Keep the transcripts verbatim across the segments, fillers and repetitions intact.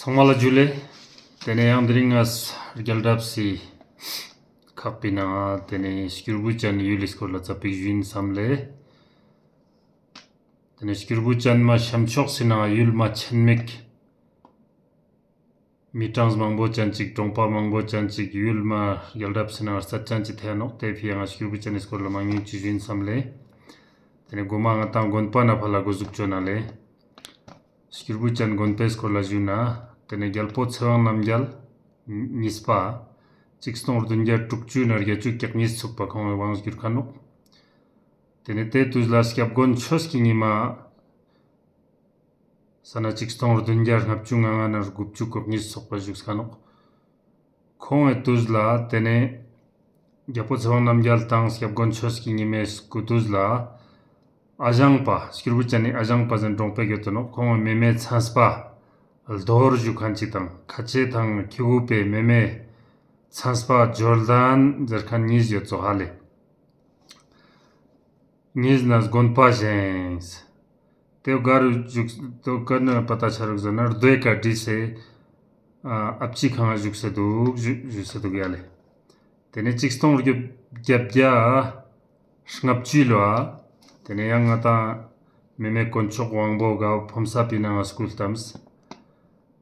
ཚང་མ་ལ་ཇུ་ལེ། ཏེ་ནེ་ཡང་དེ་རིང་ང་རྒྱལ་རབས་སི་ཁག་པའི་ནང་ཏེ་ནེ་སྐྱུར་བུ་ཅན་ཡུལ་ལི་སྐོར་ལ་ཙ་པིག་ཞུ་ཡིན་བསམ་ལེ། ཏེ་ནེ་སྐྱུར་བུ་ཅན་མ་ཤམ་ཕྱོགས་སི་ནང་ཡུལ་མ་ཆེན་མོ་ཞིག་མི་གྲངས་མང་པོ་ཅན་ཅིག་གྲོང་པ་མང་པོ་ཅན་ཅིག་ཡུལ་མ་རྒྱལ་རབས་སི་ནང་རྩ་ཅན་ཅིག་ཐེ་ནོག་ཏེ་ཕི་ཡ་ང་སྐྱུར་བུ་ཅན་ནི་སྐོར་ལ་མང་ཉུང་ཅིག་ཞུ་ཡིན་བསམ་ལེ། ཏེ་ནེ་གོ་མ་ང་ཏང་དགོན་པ་ནེ་ཕར་ལ་གོ་ཟུག་ཅོ་ན་ལེ། སྐྱུར་བུ་ཅན་དགོན་པའི་སྐོར་ལ་ཞུ་ན། ཏེ་ནེ་རྒྱལ་པོ་ཚེ་དབང་རྣམ་རྒྱལ་གཉིས་པ། ཆིག་སྟོང་བདུན་བརྒྱ་དྲུག་ཅུ་ནེ་བརྒྱད་ཅུ་གྱ་གཉིས་ཚུག་པ་ཁོང་ངི་དབང་བསྒྱུར་ཁན་ནོག་ཏེ་ནེ་ཏེ་དུས་ལ་སྐྱབས་མགོན་ཆོས་ཀྱི་ཉི་མ། ས་ན་ཆིག་སྟོང་བདུན་བརྒྱ་ལྔ་བཅུ་ང་ལྔ་ནེ་དགུ་བཅུ་གོ་གཉིས་ཚུག་པ་བཞུགས་ཁན་ནོག་ཁོང་ངི་དུས་ལ་ཏེ་ནེ་རྒྱལ་པོ་ཚེ་དབང་རྣམ་རྒྱལ་དང་སྐྱབས་མགོན་ཆོས་ཀྱི་ཉི་མའི་སྐུ་དུས་ལ་ཨ་ཞང་པ་སྐྱུར་བུ་ཅན་ནི་ཨ་ཞང་པ་ཟེར་གྲོང་པའི་གྱོད་དུ་ནོག་ཁོང་ངི་མེ་མེ་ཚན་པ་རྡོར་ཞུ་ཁན་ཅིག་དང་ཁ་ཆེ་དང་ཁྱི་གུ་པའི་མེ་མེ་ཚན་པ་ཇོར་དན་ཟེར་ཁན་གཉིས་ཡོད་ཙོག་ཧ་ལེ། གཉིས་ནེ་དགོན་པ་བཞེངས། ཏེ་ག་རུ་བཞུགས་ཏེ་ག་ནེ་པ་ཏ་ཆ་རུག་ཟེར་ན་རྡོའི་ཀ་བྲིས་སེ་ཨ་ཨབ་ཅི་ཁང་ང་བཞུགས་སེ་དུག་བཞུགས་སེ་དུག་ཡ་ལེ། ཏེ་ནེ་ཆིག་སྟོང་བརྒྱད་བརྒྱ་ལྔ་བཅུ་ལོ། ཏེ་ནེ་ཡང་ང་ཏང་མེ་མེ་དཀོན་མཆོག་དབང་པོ་ག་ཕོམ་ས་པའི་ནང་ང་སྐུ་བལྟམས།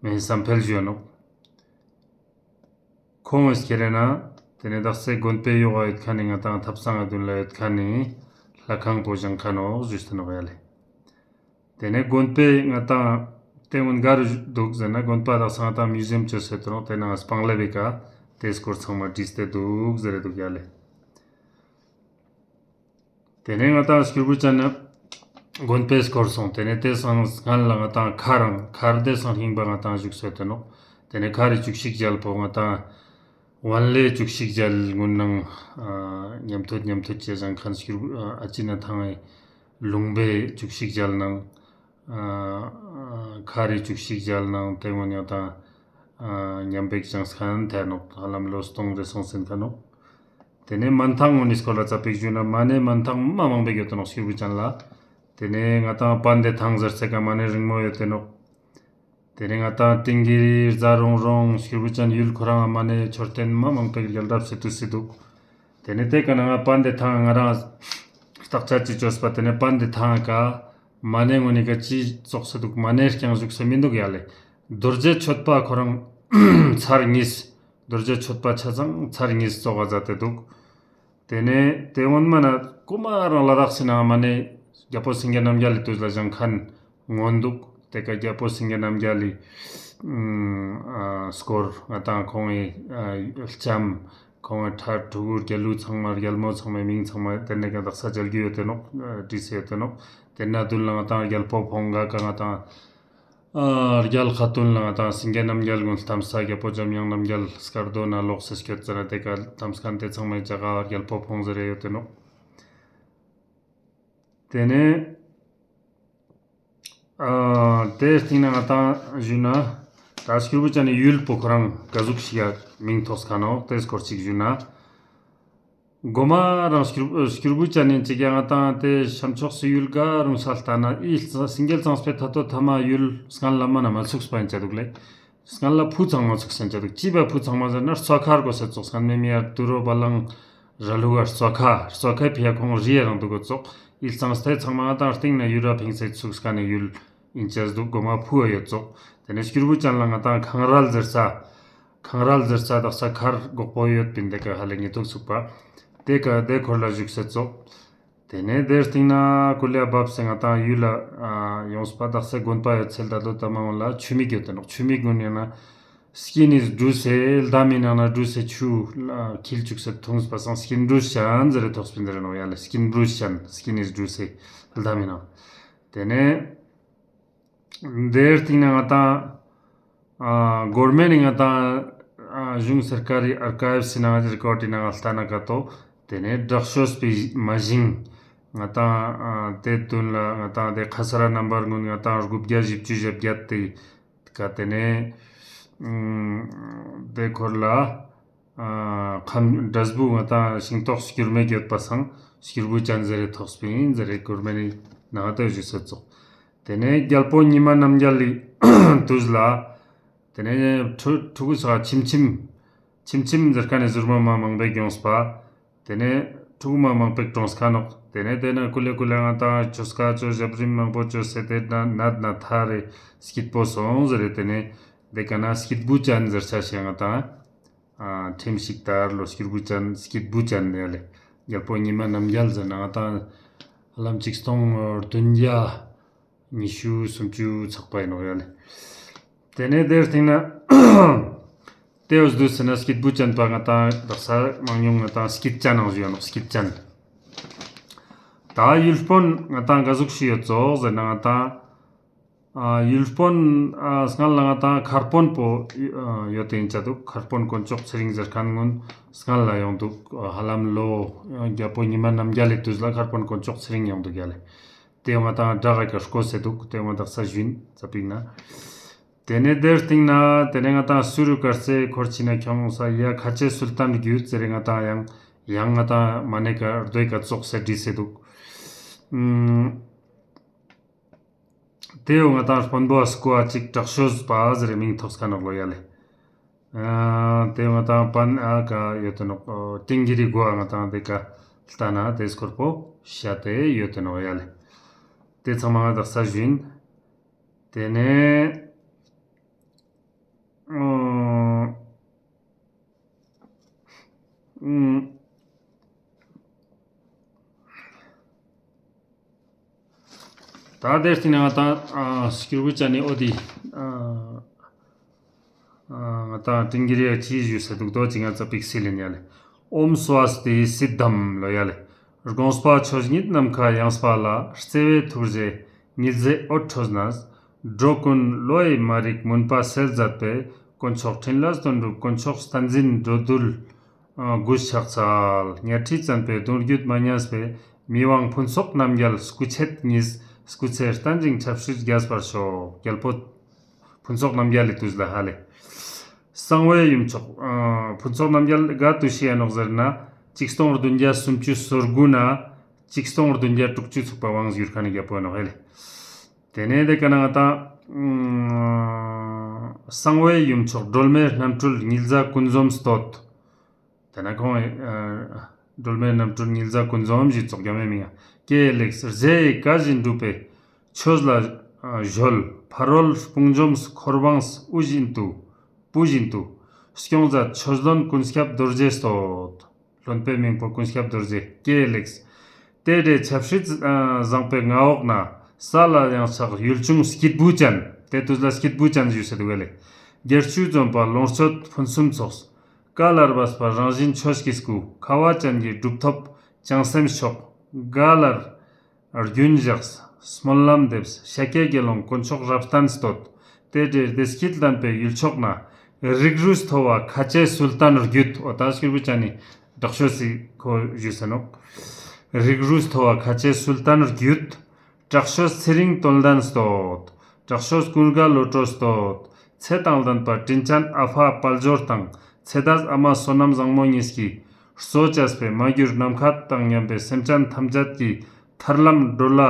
མེ་བསམ་འཕེལ་ཞུ་ནོག་ཁོང་ངི་སྐྱེ་རེ་ན། ཏེ་ནེ་དག་ས་དགོན་པའི་ཡོག་ག་ཡོད་ཁན་ནི་ང་ཏང་ཐབ་ཚང་ངི་དུན་ལ་ཡོད་ཁན་ནི་ལྷ་ཁང་པོ་བཞེངས་ཁན་ནོག་ཞུས་ཏེ་ནོག་ཡ་ལེ། ཏེ་ནེ་དགོན་པའི་ང་ཏང་ཏེ་སྔོན་ག་རུ་དུག་ཟེར་ན་དགོན་པ་དག་ས་ང་ཏང་མིའུ་ཟིམ་ཅོས་སེ་ཏེ་ནོག་ཏེ་ནང་སྤང་ལེབ་བི་ཀ་ཏེ་སྐོར་ཚང་མ་བྲིས་ཏེ་དུག་ཟེར་རེ་དུག་ཡ་ལེ། ཏེ་ནེ་ང་ཏང་སྐྱུར་བུ་ཅན་ནི་དགོན་པའི་སྐོར་སོང་། ཏེ་ནེ་ཏེ་སང་སྔན་ལ་ང་ཏང་མཁར་རང་མཁར་ཏེ་སང་རྙིང་པ་ང་ཏང་བཞུགས་སེ་ཏེ་ནོག་ཏེ་ནེ་མཁར་རི་བཅུ་གཅིག་ཞལ་པོ་ང་ཏང་ཝན་ལེ་བཅུ་གཅིག་ཞལ་ངུན་ནང་ཉམ་ཐོད་ཉམ་ཐོད་ཅེས་བཞེངས་ཁན་སྐྱུར་ཨ་ཅི་ན་ཐང་ངི་ལུང་པའི་བཅུ་གཅིག་ཞལ་ནང་ཨ་མཁར་རི་བཅུ་གཅིག་ཞལ་ནང་ཏེ་ངུན་ང་ཏང་ཨ་ཉམ་པེག་བཞེངས་ཁན་ཐེ་ནོག་ཧ་ལམ་ལོ་སྟོང་རེ་སོང་སེན་ཁན་ནོག་ཏེ་ནེ་མན་ཐང་ངུན་ནི་སྐོར་ལ་ཙ་པིག་ཞུ་ན་མ་ནེ་མན་ཐང་མ་མང་པོ་ཡོད་ཏེ་ནོག་སྐྱུར་བུ་ཅན་ལ། ཏེ་ནེ་ང་ཏང་པན་དེ་ཐང་ཟེར་ཚེ་ཀ་མ་ནེ་རིང་མོ་ཡོད་ཏེ་ནོག་ཏེ་ནེ་ང་ཏང་ཏིང་གི་རི་རྫ་རོང་རོང་སྐྱུར་བུ་ཅན་ཡུལ་ཁོ་རང་ང་མ་ནེ་མཆོད་རྟེན་མ་མང་པོ་རྒྱལ་རབས་སི་དུས་སི་དུག་ཏེ་ནེ་ཏེ་ཀ་ནེ་ང་པན་དེ་ཐང་ང་རང་བརྟག་དཔྱད་ཅིག་ཅོས་པ་ཏེ་ནེ་པན་དེ་ཐང་ཀ་མ་ནེ་ངུན་ནི་ཀ་ཅི་ཙོགས་སེ་དུག་མ་ནེ་རྐྱང་བཞུགས་སེ་མི་དུག་ཡ་ལེ། རྡོ་རྗེ་གཅོད་པ་ཁོ་རང་ཚར་གཉིས། རྡོ་རྗེ་གཅོད་པ་ཆ་ཚང་ཚར་གཉིས་ཙོགས་ཟ་ཏེ་དུག་ཏེ་ནེ་ཏེ་སྔོན་མ་ན་གོ་མ་རང་ལ་དྭགས་སི་ནང་མ་ནེ་རྒྱལ་པོ་སེང་གེ་རྣམ་རྒྱལ་ལི་དུས་ལ་བཞེངས་ཁན་ངོ་དུག་ཏེ་ཀ་རྒྱལ་པོ་སེང་གེ་རྣམ་རྒྱལ་ལི་ཨ་སྐོར་ང་ཏང་ཁོང་ངི་ཨ་ལྕམ་ཁོང་ངི་ཕྲུ་གུ་རྒྱལ་བུ་ཚང་མ་རྒྱལ་མོ་ཚང་མའི་མིང་ཚང་མ་ཏེ་ནེ་ཀ་དག་ས་མཇལ་རྒྱུ་ཡོད་ཏེ་ནོག་བྲིས་སེ་ཡོད་ཏེ་ནོག་ཏེ་ནེ་དུན་ལ་ང་ཏང་རྒྱལ་པོ་ཕོང་ག་ཀ་ང་ཏང་ཨ་རྒྱལ་ཁ་ཏུན་ལ་ང་ཏང་སེང་གེ་རྣམ་རྒྱལ་ངུན་ལྟམས་ས་རྒྱལ་པོ་འཇམ་དབྱངས་རྣམ་རྒྱལ་སྐར་རྡོ་ནེ་ལོག་སེ་སྐྱོད་ཙ་ན་ཏེ་ཀ་ལྟམས་ཁན་ཏེ་ཚང་མའི་ཇ་ག་རྒྱལ་པོ་ཕོང་ཟེར་རེ་ཡོད་ཏེ་ནོག་ཏེ་ནེ་ཨ་ཏེ་སྟིང་ནེ་ང་ཏང་ཞུ་ན་ཏ་སྐྱུར་བུ་ཅན་ནི་ཡུལ་པོ་ཁོ་རང་ཀ་ཟུག་ཞིག་ཡ་མིང་ཐོགས་ཁན་ནོག་ཏེ་སྐོར་ཅིག་ཞུ་ན། གོ་མ་རང་སྐྱུར་སྐྱུར་བུ་ཅན་ནི་ཅིག་ཡ་ང་ཏང་ཏེ་ཤམ་ཕྱོགས་སི་ཡུལ་ག་རུང་ས་ལྟ་ན་ཨི་སེང་གེ་གཙང་པོའི་ཐ་ཏོ་ཐ་མ་ཡུལ་སྔན་ལ་མ་ན་མ་ཚུགས་པ་ཡིན་ཆ་དུག་ལེ། སྔན་ལ་ཕུ་ཚང་མ་ཚུགས་སེན་ཆ་དུག་ཅི་བ་ཕུ་ཚང་མ་ཟེར་ན་རྩྭ་མཁར་གོ་སེ་ཙོགས་སྔན་མེ་མེ་ཡ་དུ་རོ་བ་ལང་ར་ལུག་ག་རྩྭ་མཁར་རྩྭ་མཁར་ཕི་ཡ་ཁོང་རི་ཡ་རང་དུག་གོ་ཙོགས་ཨི་གཙང་སྟེ་ཚང་མ་ང་ཏང་སྟིང་ནེ་ཡུལ་ར་ཕིངས་སེ་ཚུགས་ཁན་ནི་ཡུལ་ཡིན་ཆ་དུག་གོ་མ་ཕུ་བ་ཡོད་ཙོགས། ཏེ་ནེ་སྐྱུར་བུ་ཅན་ལ་ང་ཏང་ཁང་རལ་ཟེར་ས། ཁང་རལ་ཟེར་ས་དག་ས་མཁར་གོག་པོ་ཡོད་པིན་ཏེ་ཀ་ཧ་ལེ་ཉེ་ཐུག་ཚུགས་པ། ཏེ་ཀ་ཏེ་ཁོར་ལ་བཞུགས་སེ་ཙོགས། ཏེ་ནེ་ཏེ་སྟིང་ནེ་ཀུ་ལེ་བབས་སེ་ང་ཏང་ཡུལ་ལ་ཨ་ཡོངས་པ་དག་ས་དགོན་པ་ཡོད་ཚེ་ད་དོ་ཏ་མ་འོང་ལ་ཆུ་མིག་ཡོད་ཏེ་ནོག་ཆུ་མིག་གུན་ཡང་ན་སྐྱིན་ནི་འབྲུ་སེ་ལྡམ་མི་ནང་ན་འབྲུ་སེ་ཆུ་ལ་འཁྱིལ་བཅུག་སེ་ཐུངས་པ་སང་སྐྱིན་འབྲུ་ཅན་ཟེར་རེ་ཐོགས་པིན་ཟེར་རེ་ནོག་ཡ་ལེ་སྐྱིན་འབྲུ་ཅན་སྐྱིན་ནི་འབྲུ་སེ་ལྡམ་མི་ནང་། ཏེ་ནེ། ཏེའི་སྟིང་ནེ་ང་ཏང་ཨ་གོར་མེན་ནི་ང་ཏང་ཨ་གཞུང་སར་ཀར་རི་ཨར་ཀའིབས་སི་ནང་ང་རི་ཀོརྡ་སི་ནང་ང་ལྟ་ན་ཀ་ཏོ། ཏེ་ནེ་དྲག་ཤོས་པའི་མ་ཞིང་ང་ཏང་ཨ་ཏེ་དུན་ལ་ང་ཏང་ཏེ་ཁ་ས་ར་རྣམ་པར་གུན་ང་ཏང་དགུ་བརྒྱ་བཞི་བཅུ་ཞེ་བརྒྱད་ཏེ་ཀ་ཏེ་ནེ་ཨ་ཏེ་ཁོར་ལ་ཨ་ཁམས་འབྲས་བུ་ང་ཏང་ཤིང་ཏོག་སྐྱུར་མོ་ཡོད་པ་སང་སྐྱུར་བུ་ཅན་ཟེར་རེ་ཐོགས་པིན་ཟེར་རེ་གོར་མེན་ནི་ནང་ང་ཏེ་ཞུས་སེ་ཙོགས། ཏེ་ནེ་རྒྱལ་པོ་ཉི་མ་རྣམ་རྒྱལ་ལི་དུས་ལ་ ཏེ་ནེ་ཕྲུ་ཕྲུ་གུ་ཚོ་ཁྱིམ་ཁྱིམ་ཁྱིམ་ཁྱིམ་ཟེར་ཁན་ནི་ཟུར་མོ་མ་མང་པོ་ཡོངས་པ། ཏེ་ནེ་ཕྲུ་གུ་མ་མང་པོ་གྲོངས་ཁན་ནོག། ཏེ་ནེ་ཏེ་ནེ་ཀུ་ལེ་ཀུ་ལེ་ང་ཏང་ཆོས་ཁ་ཆོས་ཞབས་རིམ་མང་པོ་ཅོས་སེ་ཏེ་ནེ་ནད་ན་ཐར་རེ་སྐྱིད་པོ་སོང་ཟེར་རེ། ཏེ་ནེ་ཏེ་ཀ་ན་སྐྱིད་བུ་ཅན་ཟེར་ཆ་ཤེས་ང་ཏང་ཨ་ཁྲིམས་ཤིག་དར་ལོ། སྐྱིད་བུ་ཅན་སྐྱིད་བུ་ཅན་ཡ་ལེ། རྒྱལ་པོ་ཉི་མ་རྣམ་རྒྱལ་ཟེར་ན་ང་ཏང་ཧ་ལམ་ཆིག་སྟོང་བདུན་བརྒྱ་ཉི་ཤུ་སུམ་ཅུ་ཚག་པ་ཡིན་ནོག་ཡ་ལེ། ཏེ་ནེ་ཏེའི་སྟིང་ནེ་ཏེ་འོ་དུས་ཟེར་ན་སྐྱིད་བུ་ཅན་པ་ང་ཏང་དག་ས་མང་ཉུང་ང་ཏང་སྐྱིད་ཅན་ནང་ཞུ་ཡ་ནོག། སྐྱིད་ཅན། ད་ཡུལ་དཔོན་ང་ཏང་ག་ཟུག་ཤིག་ཡོད་ཙོག་ཟེར་ན་ང་ཏང་ཨ་ཡུལ་དཔོན་ཨ་སྔན་ལ་ང་ཏང་མཁར་དཔོན་པོ་ཨ་ཡོད་དེ་ཡིན་ཆ་འདུག། མཁར་དཔོན་དཀོན་མཆོག་ཚེ་རིང་ཟེར་ཁན་ངུན་སྔན་ལ་ཡོང་འདུག། ཧ་ལམ་ལོ་རྒྱལ་པོ་ཉི་མ་རྣམ་རྒྱལ་ལི་དུས་ལ་མཁར་དཔོན་དཀོན་མཆོག་ཚེ་རིང་ཡོང་འདུག་ཡ་ལེ། ཏེ་ང་ཏང་བྲག་ག་བཀོད་སེ་འདུག། ཏེ་ང་དག་ས་ཞུན་ཙ་པིག་ན། ཏེ་ནེ་ཏེའི་སྟིང་ནེ་ཏེ་ནེ་ང་ཏང་སུ་རུ་དཀར་རྩེ་འཁོར་ཕྱི་ནེ་ཁྱོངས་ས་ཡ་ཁ་ཆེ་སུལ་ཏན་རྒྱུད་ཟེར་རེ་ང་ཏང་ཡང་ཡང་ང་ཏང་མ་ནེ་ཀ་རྡོའི་ཀ་ཙོགས་སེ་བྲིས་སེ་འདུག། ཨུམ། ཏེའོ་ང་ཏང་དཔོན་པོ་སྐུ་ཨ་ཅིག་དྲག་ཤོས་པ་ཟེར་རེ་མིང་ཐོགས་ཁན་ནོག་ལོ་ཡ་ལེ། ཨ་ཏེ་ང་ཏང་པན་ཨ་ཀ་ཡོད་དེ་ནོག། ཏིང་གི་རི་གོ་ཨ་ང་ཏང་ཏེ་ཀ་ལྟ་ན་ཏེ་སྐོར་པོ་ཤ་ཏེ་ཡོད་དེ་ནོག་ཡ་ལེ། ཏེ་ཚང་མ་ང་དག་ས་ཞུན། ཏེ་ནེ་ཨ་ཨུམ། ད་ཏེའི་སྟིང་ནེ་ང་ཏང་ཨ་སྐྱིད་བུ་ཅན་ནི་འོ་དི་ཨ་ཨ་ང་ཏང་ཏིང་གི་རི་ཡ་ཅི་ཞུས་སེ་འདུག་དོ་ཅི་ང་ཙ་པིག་སིལ་ཡིན་ཡ་ལེ། ཨོཾ་སྭ་སྟི་སིདྡྷཾ་ལོ་ཡ་ལེ། དགོངས་པ་ཆོས་ཉིད་ནམ་མཁའ་ཡངས་པ་ལ། བརྩེ་བའི་ཐུགས་རྗེ་ཉི་ཟེར་འོད་འཕྲོས་ནས། འགྲོ་ཀུན་བློ་ཡི་མ་རིག་མུན་པ་སེལ་མཛད་པའི། དཀོན་མཆོག་ཕྲིན་ལས་དོན་གྲུབ་དཀོན་མཆོག་བསྟན་འཛིན་འགྲོ་འདུལ་ཨ་གུས་ཕྱག་འཚལ། གཉའ་ཁྲི་བཙན་པོའི་གདུང་རྒྱུད་མ་ཉམས་པའི། མི་དབང་ཕུན་ཚོགས་རྣམ་རྒྱལ་སྐུ་མཆེད་གཉིས། སྐུ་ཚེ་བརྟན་ཅིང་ཆབ་སྲིད་རྒྱས་པར་ཤོག། རྒྱལ་པོ་ཕུན་ཚོགས་རྣམ་རྒྱལ་ལི་དུས་ལ་ཧ་ལེ། གསང་བའི་ཡུམ་མཆོག། ཨ་ཕུན་ཚོགས་རྣམ་རྒྱལ་ག་དུས་ཤི་ཡ་ནོག་ཟེར་ན་ཆིག་སྟོང་བདུན་བརྒྱ་སུམ་ཅུ་སོ་དགུ་ནེ་ཆིག་སྟོང་བདུན་བརྒྱ་དྲུག་ཅུ་ཚུག་པ་དབང་བསྒྱུར་ཁན་ནི་རྒྱལ་པོ་ཡིན་ནོག་ཧ་ལེ། ཏེ་ནེ་ཏེ་ཀ་ན་ང་ཏང་ཨ་གསང་བའི་ཡུམ་མཆོག་སྒྲོལ་མའི་རྣམ་སྤྲུལ་ཉི་ཟླ་ཀུན་འཛོམས་བསྟོད། ཏེ་ནེ་ཁོང་ཨ་སྒྲོལ་མའི་རྣམ་སྤྲུལ་ཉི་ཟླ་ཀུན་འཛོམས་ཞུས་ཙོག་རྒྱ་མའི་མིང་ཡ། ཀྱེ་ལེགས། རྗེ་ཡི་བཀའ་བཞིན་སྒྲུབ་པའི་ཆོས་ལ་ཨ་གཞོལ། ཕ་རོལ་དཔུང་འཇོམས་འཁོར་འབངས་དབུ་བཞིན་དུ་བུ་བཞིན་དུ། སྐྱོང་མཛད་ཆོས་བློན་ཀུན་ཁྱབ་རྡོ་རྗེ་བསྟོད། བློན་པོའི་མིང་པོ་ཀུན་ཁྱབ་རྡོ་རྗེ། ཀྱེ་ལེགས། ཏེ་འདྲའི་ཆབ་སྲིད་ཨ་བཟང་པོའི་མངའ་འོག་ན། ས་ལ་ཡང་ཆགས་ཡུལ་ཆུང་སྐྱིད་བུ་ཅན། ཏེ་དུས་ལ་སྐྱིད་བུ་ཅན་ཞུས་སེ་འདུག་ག་ལེ། དགེ་བཅུ་འཛོམས་པ་ལོངས་སྤྱོད་ཕུན་སུམ་ཚོགས། བཀའ་ལ་སྦས་པ་རང་བཞིན་ཆོས་ཀྱི་སྐུ། ཁ་བ་ཅན་གྱི་གྲུབ་ཐོབ་བྱང་སེམས་མཆོག། བཀའ་ལ་རྒྱུན་བཞག་སྨོན་ལམ་འདེབས། ཤཱཀྱའི་དགེ་སློང་དཀོན་མཆོག་རབ་བརྟན་བསྟོད། ཏེ་འདྲའི་བདེ་སྐྱིད་ལྡན་པའི་ཡུལ་ཕྱོགས་ན། རིགས་རུས་མཐོ་བ་ཁ་ཆེ་སུལ་ཏན་རྒྱུད། འོ་ད་སྐྱིད་བུ་ཅན་ནི་དྲག་ཤོས་སི་ཁོ་ཞུས་སེ་ནོག། རིགས་རུས་མཐོ་བ་ཁ་ཆེ་སུལ་ཏན་རྒྱུད། དྲག་ཤོས་ཚེ་རིང་དོན་ལྡན་བསྟོད། དྲག་ཤོས་ཀུན་དགའ་བློ་གྲོས་བསྟོད། ཚེ་དང་ལྡན་པ་དྲིན་ཅན་ཨ་ཕ་དཔལ་འབྱོར་དང་། ཚེ་འདས་ཨ་མ་བསོད་ནམས་བཟང་མོ་གཉིས་ཀྱིས་གཙོ་བྱས་པའི་མ་གྱུར་ནམ་མཁའ་དང་མཉམ་པའི་སེམས་ཅན་ཐམས་ཅད་ཀྱི་ཐར་ལམ་བགྲོད་ལ་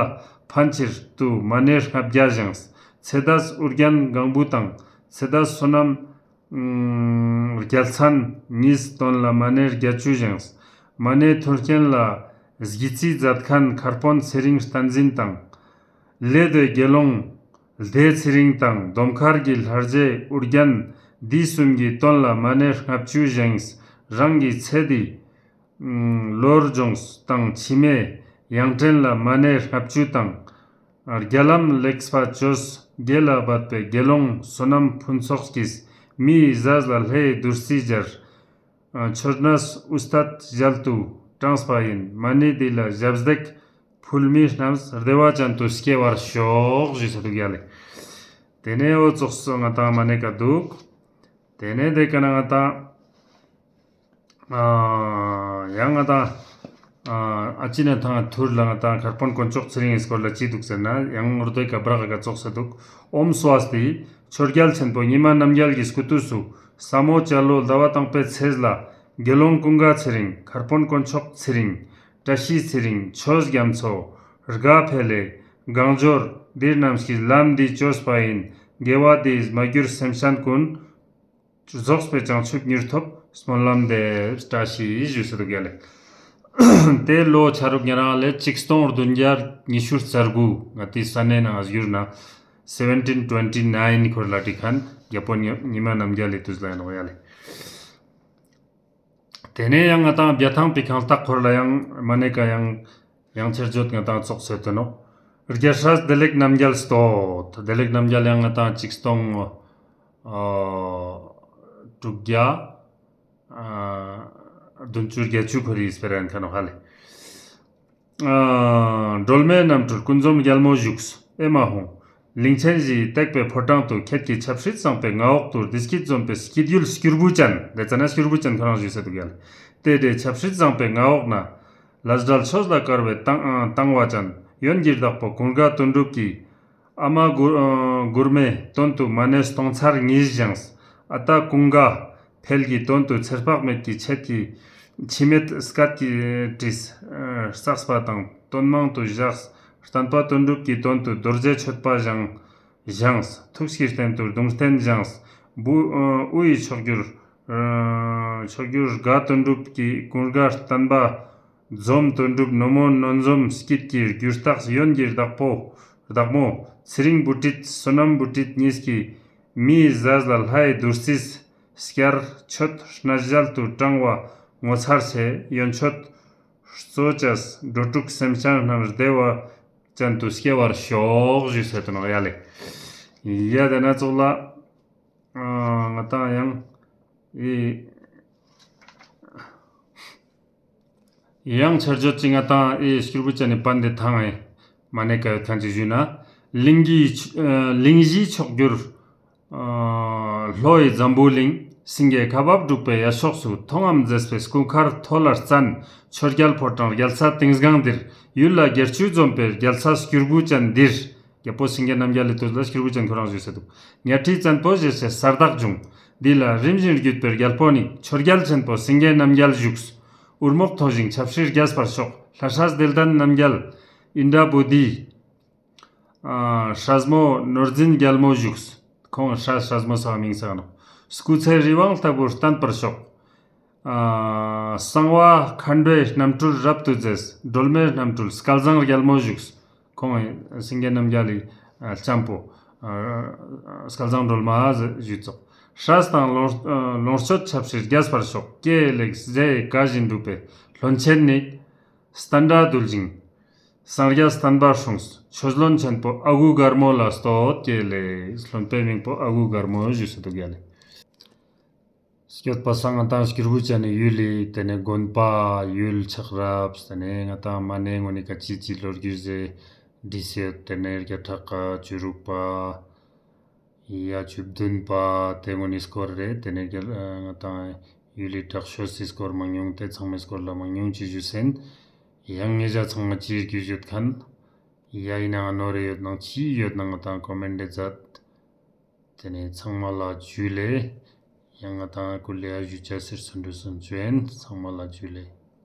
ཕན་ཕྱིར་དུ་མ་ཎི་ལྔ་བརྒྱ་བཞེངས། ཚེ་འདས་ཨུ་རྒྱན་ལྒང་བུ་དང་། ཚེ་འདས་བསོད་ནམས་ཨ་རྒྱལ་མཚན་གཉིས་དོན་ལ་མ་ཎི་བརྒྱད་ཅུ་བཞེངས། མ་ཎི་མཐུན་རྐྱེན་ལ་གཞི་རྩའི་མཛད་མཁན་མཁར་དཔོན་ཚེ་རིང་བསྟན་འཛིན་དང་། ལེ་དོའི་དགེ་སློང་ལྡེ་ཚེ་རིང་དང་། སྡོམ་མཁར་གྱི་ལྷ་རྗེ་ཨུ་རྒྱན། འདི་གསུམ་གྱི་དོན་ལ་མ་ཎི་ལྔ་བཅུ་བཞེངས། རང་གི་ཚེ་འདི་ལོར་སྦྱོངས་དང་། ཕྱི་མའི་ཡང་སྤྲེལ་ལ་མ་ཎི་ལྔ་བཅུ་དང་། རྒྱ་ལམ་ལེགས་པ་བཅོས། དགེ་ལ་འབད་པའི་དགེ་སློང་བསོད་ནམས་ཕུན་ཚོགས་ཀྱིས། མིའི་ཟས་ལ་ལྷའི་བདུད་རྩི་སྦྱར། མཆོད་གནས་དབུ་སྟད་ཞལ་དུ་དྲངས་པ་ཡིན། མ་ཎི་འདི་ལ་ཞབས་འདེགས་ཕུལ་མི་རྣམས་བདེ་བ་ཅན་དུ་སྐྱེ་བར་ཤོག་ཞུས་སེ་འདུག་ཡ་ལེ། ཏེ་ནེ་འོ་ཙོགས་སོ་ང་ཏང་མ་ཎི་ཀ་འདུག། ཏེ་ནེ་ཏེ་ཀ་ན་ང་ཏང་ཨ་ཡང་ང་ཏང་ཨ་ཨ་ཅི་ན་ཐང་ཐུར་ལ་ང་ཏང་མཁར་དཔོན་དཀོན་མཆོག་ཚེ་རིང་གི་སྐོར་ལ་ཅི་འདུག་ཟེར་ན་ཡང་ངོར་དོའི་ཀ་བྲག་ག་ཙོགས་སེ་འདུག། ཨོཾ་སྭ་སྟི། ཆོས་རྒྱལ་ཆེན་པོ་ཉི་མ་རྣམ་རྒྱལ་གྱི་སྐུ་དུས་སུ་ས་མོ་བྱ་ལོ་ཟླ་བ་དང་པོའི་ཚེས་ལ་དགེ་སློང་ཀུན་དགའ་ཚེ་རིང་། མཁར་དཔོན་དཀོན་མཆོག་ཚེ་རིང་། བཀྲ་ཤིས་ཚེ་རིང་། ཆོས་རྒྱ་མཚོ། དགའ་འཕེལ་ལེ། གང་འབྱོར་འདི་རྣམས་ཀྱིས་ལམ་འདི་བཅོས་པ་ཡིན། དགེ་བ་འདིས་མ་གྱུར་སེམས་ཅན་ཀུན། རྫོགས་པའི་བྱང་ཆུབ་མྱུར་ཐོབ་སྨོན་ལམ་འདེབས། བཀྲ་ཤིས་ཞུ་སེ་དུག་ཡ་ལེ། ཏེ་ལོ་ཆ་རུག་ཉེ་རང་ལེ་ཆིག་སྟོང་བདུན་བརྒྱ་ཉི་ཤུ་རྩ་དགུ་ང་ཏི་ས་གནས་ནང་ང་ཡུར་ན་སེ་བེན་ཊིན་ཊུ་ཝེན་ཊི་ནཱའིན་ཁོར་ལ་ཏི་ཁན་རྒྱལ་པོ་ཉི་མ་རྣམ་རྒྱལ་ལི་ཏུས་ལ་ཡིན་ནོག་ཡ་ལེ། ཏེ་ནེ་ཡང་ང་ཏང་བྱ་ཐང་པའི་ཁང་སྟག་ཁོར་ལ་ཡང་མ་ནེ་ཀ་ཡང་ཡང་ཆེར་བརྗོད་ང་ཏང་ཙོགས་སེ་ཏེ་ནོག། རྒྱལ་སྲས་བདེ་ལེགས་རྣམ་རྒྱལ་སྟོད། བདེ་ལེགས་རྣམ་རྒྱལ་ཡང་ང་ཏང་ཆིག་སྟོང་ཨ་དྲུག་བརྒྱ་ཨ་བདུན་ཅུ་བརྒྱད་ཅུ་ཁོར་རི་སྤེ་ར་ཡིན་ཁན་ནོག་ཧ་ལེ། ཨ་སྒྲོལ་མའི་རྣམ་འཕྲུལ་ཀུན་འཛོམས་རྒྱལ་མོ་བཞུགས། ཨེ་མ་ཧོ། གླིང་ཆེན་བཞིའི་བཏེགས་པའི་ཕོ་བྲང་དུ། ཁྱེད་ཀྱི་ཆབ་སྲིད་བཟང་པོའི་མངའ་འོག་ཏུ། བདེ་སྐྱིད་འཛོམས་པའི་སྐྱིད་ཡུལ་སྐྱུར་བུ་ཅན། ཏེ་ཙ་ན་སྐྱུར་བུ་ཅན་ཁོ་རང་ཞུ་སེ་དུག་ཡ་ལེ། ཏེ་འདྲའི་ཆབ་སྲིད་བཟང་པོའི་མངའ་འོག་ན། ལས་བྲལ་ཆོས་ལ་དཀར་བའི་དང་ཨ་དང་བ་ཅན། ཡོན་གྱི་བདག་པོ་ཀུན་དགའ་དོན་གྲུབ་ཀྱིས། ཨ་མ་གུར་ཨ་གུར་མའི་དོན་དུ་མ་ཎི་སྟོང་ཚར་གཉིས་བཞེངས། ཨ་ཏ་ཀུན་དགའ་འཕེལ་གྱི་དོན་དུ་ཚེ་དཔག་མེད་ཀྱི་ཆེད་ཀྱི་འཆི་མེད་སྐད་ཀྱི་བྲིས་ཨ་བསགས་པ་དང་དོན་མང་དུ་བཞག། བསྟན་པ་དོན་གྲུབ་ཀྱི་དོན་དུ་རྡོ་རྗེ་གཅོད་པ་བཞེངས། བཞེངས། ཐུགས་ཀྱི་རྟེན་དུ་གདུང་རྟེན་བཞེངས། བུ་ཨ་དབུ་ཡི་མཆོག་གྱུར་ཨ་མཆོག་གྱུར་དགའ་དོན་གྲུབ་ཀྱི་ཀུན་དགའ་བསྟན་པ་འཛོམས་དོན་གྲུབ་ནོ་མོ་ནོ་འཛོམས་སྐྱིད་ཀྱི་རྒྱུ་རྟགས་ཡོན་གྱི་བདག་པོ་བདག་མོ་ཚེ་རིང་བུ་ཁྲིད་བསོད་ནམས་བུ་ཁྲིད་གཉིས་ཀྱི་མིའི་ཟས་ལ་ལྷའི་བདུད་རྩིས་སྐྱར་མཆོད་གནས་གཞལ་དུ་དྲངས་པ་ངོ་མཚར་ཆེ། ཡོན་མཆོད་གཙོ་བྱས་འགྲོ་དྲུག་སེམས་ཅན་རྣམས་བདེ་བ་ཅན་དུ་སྐྱེ་བར་ཤོག་ཞུས་སེ་ཏེ་ནོག་ཡ་ལེ། ཡ་ཏེ་ན་ཙོགས་ལ་ཨ་ང་ཏང་ཡང་ཨི་ཡང་ཆེར་བརྗོད་ཅིག་ང་ཏང་ཨི་སྐྱུར་བུ་ཅན་ནི་པན་དེ་ཐང་ཨེ་མ་ནེ་ཀ་ཡོད་ཁན་ཅིག་ཞུས་ན། གླིང་གི་ཨ་གླིང་བཞིའི་མཆོག་གྱུར་ཨ་ལྷོ་ཡི་འཛམ་བུ་གླིང་། སེང་གེ་ཁ་འབབ་འབྲུག་པའི་ཡ་ཕྱོགས་སུ། མཐོང་ངམ་མཛེས་པའི་སྐུ་མཁར་མཐོ་ལ་བརྩན། ཆོས་རྒྱལ་ཕོ་བྲང་རྒྱལ་ས་ཏིང་སྒང་འདིར། ཡུལ་ལ་དགེ་བཅུ་འཛོམས་པའི་རྒྱལ་ས་སྐྱུར་བུ་ཅན་འདིར། རྒྱལ་པོ་སེང་གེ་རྣམ་རྒྱལ་ལི་ཏུས་ལ་སྐྱུར་བུ་ཅན་ཁོ་རང་ཞུས་སེ་དུག། གཉའ་ཁྲི་བཙན་པོ་ཞེས་བྱའི་ས་བདག་འབྱུང་། འདི་ལ་རིམ་བཞིན་བརྒྱུད་པའི་རྒྱལ་པོ་ནི། ཆོས་རྒྱལ་ཆེན་པོ་སེང་གེ་རྣམ་རྒྱལ་བཞུགས། དབུ་རྨོག་མཐོ་ཞིང་ཆབ་སྲིད་རྒྱས་པར་ཤོག། ལྷ་སྲས་བདེ་ལྡན་རྣམ་རྒྱལ་ཨིནྡྲ་བོ་དྷི། ཨ་སྲས་མོ་ནོར་འཛིན་རྒྱལ་མོ་བཞུགས། ཁོང་སྲས་སྲས་མོ་སག་མིང་སག་ནོག། སྐུ་ཚེ་རི་དབང་ལྟ་བུར་བརྟན་པར་ཤོག། ཨ་གསང་བ་མཁའ་འགྲོའི་རྣམ་འཕྲུལ་རབ་ཏུ་མཛེས། སྒྲོལ་མའི་རྣམ་འཕྲུལ་སྐལ་བཟང་རྒྱལ་མོ་བཞུགས། ཁོང་སེང་གེ་རྣམ་རྒྱལ་ལི་ཨ་ལྕམ་པོ་ཨ་སྐལ་བཟང་སྒྲོལ་མ་ཞུས་ཙོགས། སྲས་དང་ལོངས་ཨ་ལོངས་སྤྱོད་ཆབ་སྲིད་རྒྱས་པར་ཤོག། ཀྱེ་ལེགས་མཛེས་དགའ་བཞིན་སྒྲུབ་པའི་བློན་ཆེན་ནི། བསྟན་དགྲ་འདུལ་ཞིང་། སངས་རྒྱས་བསྟན་པ་སྲུངས། ཆོས་བློན་ཆེན་པོ་ཨ་གུ་གར་མོ་ལ་བསྟོད། ཀྱེ་ལེགས། བློན་པོའི་མིང་པོ་ཨ་གུ་གར་མོ་ཞུས་སེ་དུག་ཡ་ལེ། སྐྱོད་པ་སང་ང་ཏང་སྐྱུར་བུ་ཅན་ནི་ཡུལ་ལི་ཏེ་ནེ་དགོན་པ་ཡུལ་ཆགས་རབས་ཏེ་ནེ་ང་ཏང་མ་ནེ་ངོ་ནི་ཀ་ཅི་ཅི་ལོ་རྒྱུས་ཟེར་བྲིས་སེ་ཡོད། ཏེ་ནེ་བརྒྱ་ཕྲག་ཀ་བཅུ་དྲུག་པ། ཡ་བཅུ་བདུན་པ་ཏེ་ངོ་ནི་སྐོར་རེ། ཏེ་ནེ་རྒྱལ་ཨ་ང་ཏང་ཡུལ་ལི་དྲག་ཤོས་སི་སྐོར་མང་ཉུང་ཏེ་ཚང་མའི་སྐོར་ལ་མང་ཉུང་ཅིག་ཞུས་སེན། ཡང་ཉེ་ཞ་ཚང་མ་ཅི་རྒྱུས་ཡོད་ཁན། ཡ་ཡིན་ནའང་ནོར་རེ་ཡོད་ནའང་ཅི་ཡོད་ནའང་ང་ཏང་ཀོ་མེན་ཊ་རེ་མཛད། ཏེ་ནེ་ཚང་མ་ལ་ཇུ་ལེ། ཡང་ང་ཏང་ཀུ་ལེ་ཡ་ཞུ་ཅེས་ཟེར་སུ་འདུག་སུ་ཅོ་ཨིན། ཚང་མ་ལ་ཇུ་ལེ།